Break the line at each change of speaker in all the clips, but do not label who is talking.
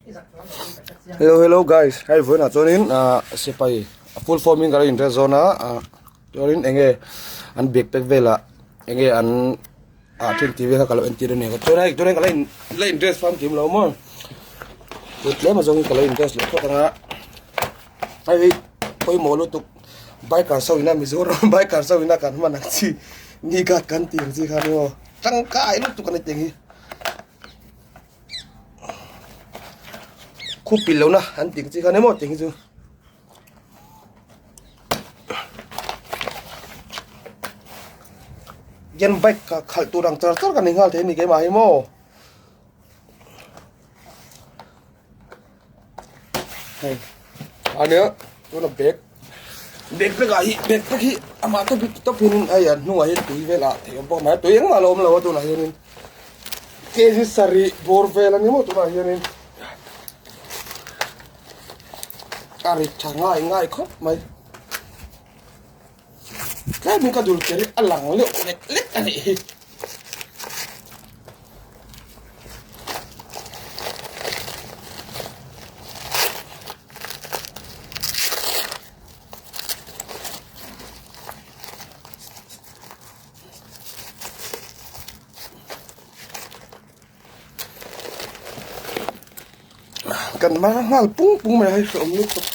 Hello hello guys hei vawiinah chuanin ah sipai a full form in ka lo inrel zawn a ah chuanin eng nge an bag pack velah eng nge an ah thin tih vel kha ka lo entir a ni chuan hei tunah hian ka la in la in dress famkim lo maw tun tlem azawngin ka lo in dress leh phawt ang a hei hi pawimawh lutuk biker ho ina Mizoram biker ho ina kan hman ang chi ni guard kan tih ang chi kha ni aw tangkai lutuk a ni teng hi. Khup pilh lohna an tih chi khan emaw tih hi chu hian bike kha khalh tur ang char char ka ni nghal thei a ni keimah hi maw hei a nia tuna bag bag pack ah hi bag pack hi amah te bik tawp hianin hei an hnungah hian tui vel ah theih awm bawk mai a tui engmah a lo awm lo a tunah hianin. Kg sarih bawr vel a ni maw tunah hianin a rit tha ngai ngai khawp mai tlemin ka dul ker hi a lang leuh lek lek a nih hi. Kan mar nghal pung pung mai a hei hrehawm lutuk.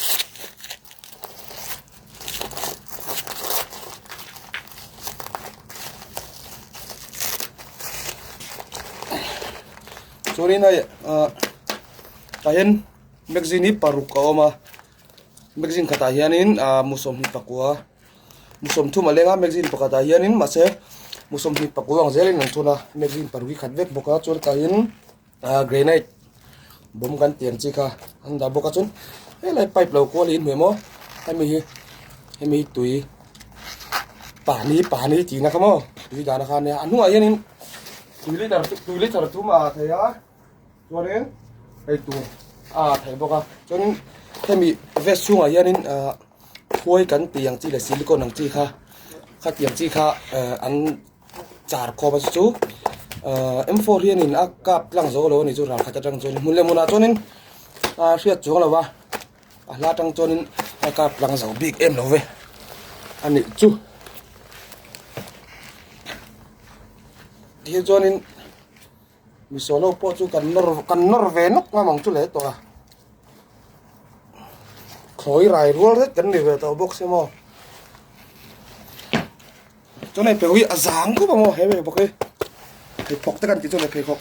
Chuanin hei ah tah hian magazine hi paruk a awm a magazine khatah hianin ah mu sawmhnih pakua. Mu sawmthum a leng a magazine pakhatah hianin mahse mu sawmhnih pakua ang zelin an thun a magazine paruk hi khat vek bawk a chuan tlahin ah granite bawm kan tih ang chi kha an dah bawk a chuan helai pipe lo kual hi in hmu em aw hemi hi hemi hi tui pani pani tihna kha maw tui dahna kha ania a hnungah hianin tui liter tui liter thum a thei a chuanin hei tur a thei bawk a chuanin hemi vest chhungah hianin ah. Khuai kan tih ang chi leh silicone ang chi kha khatiang chi kha eh an char khawp a chu chu ahh m four hianin a kap tlang zo lo a ni chu ral khat atang chuanin hmun leh hmunah chuanin a hriat chuang lo va a hla atang chuanin a kap tlang zo bik em lo ve a nih chu tikhian chuanin misual ho pawh chu kan nawr kan nawr ve nawk ngam ang chu le tawh a. Khawi rai rual zet kan ni ve tawh bawk si maw chuan hei pheikhawk hi a zang khawp ang aw he pheikhawk hi pheikhawk te kan tih chuan pheikhawk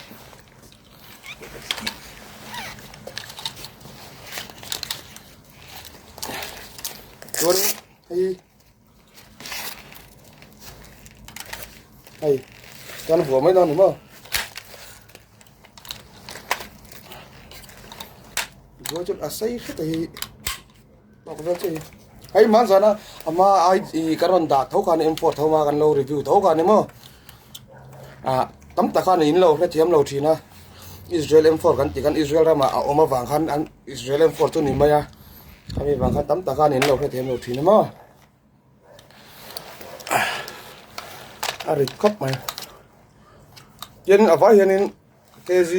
chuan hei hei chuan vuah mai dawn a ni maw. Buai chuan a sei hret a hi tawk vel che hi hei hman zan a ama ai ih ka rawn dah tho khan m four tho a kan lo review tho khan ni maw ah tam tak khan in lo hrethiam lo thin a Israel m four kan tih khan Israel ramah a awm avang khan an Israel m four chu ni mai a khami vang khan tam tak khan in lo hrethiam lo thin a maw. A rit khawp mai tin a vai hianin kg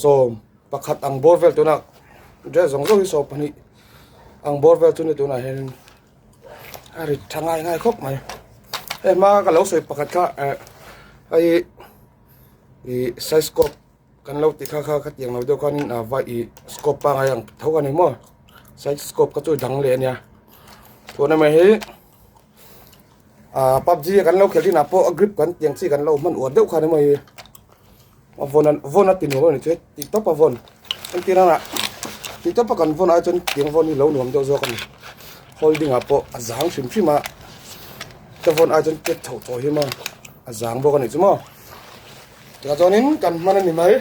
sawm pakhat ang bawr vel tuna dress zawng zawng hi sawm pahnih ang bawr vel chu ni tunah hianin a rit tha ngai ngai khawp mai hei hma ka lo sawi pakhat kha eh hei ih size scope. Kan lo ti kha kha khatiang lo deuh khanin a vai ih scope pangai ang tho a ni maw side scope kha chu dang leh a nia tuna mai hi ah pubg kan lo khelh thinah pawh a grip kan tiang chi kan lo hman uar deuh kha ni maw hi a vawn vawn a ti nuam a ni chu ti tawp a vawn entir a ti tawp a kan vawn ai chuan tiang vawn hi lo nuam deuh zawk a ni holding ah pawh a zang hrim hrim a ka vawn ai chuan ket chhoh tawh hi maw a zang bawk a ni chu maw. Tah chuanin kan hman a ni mai.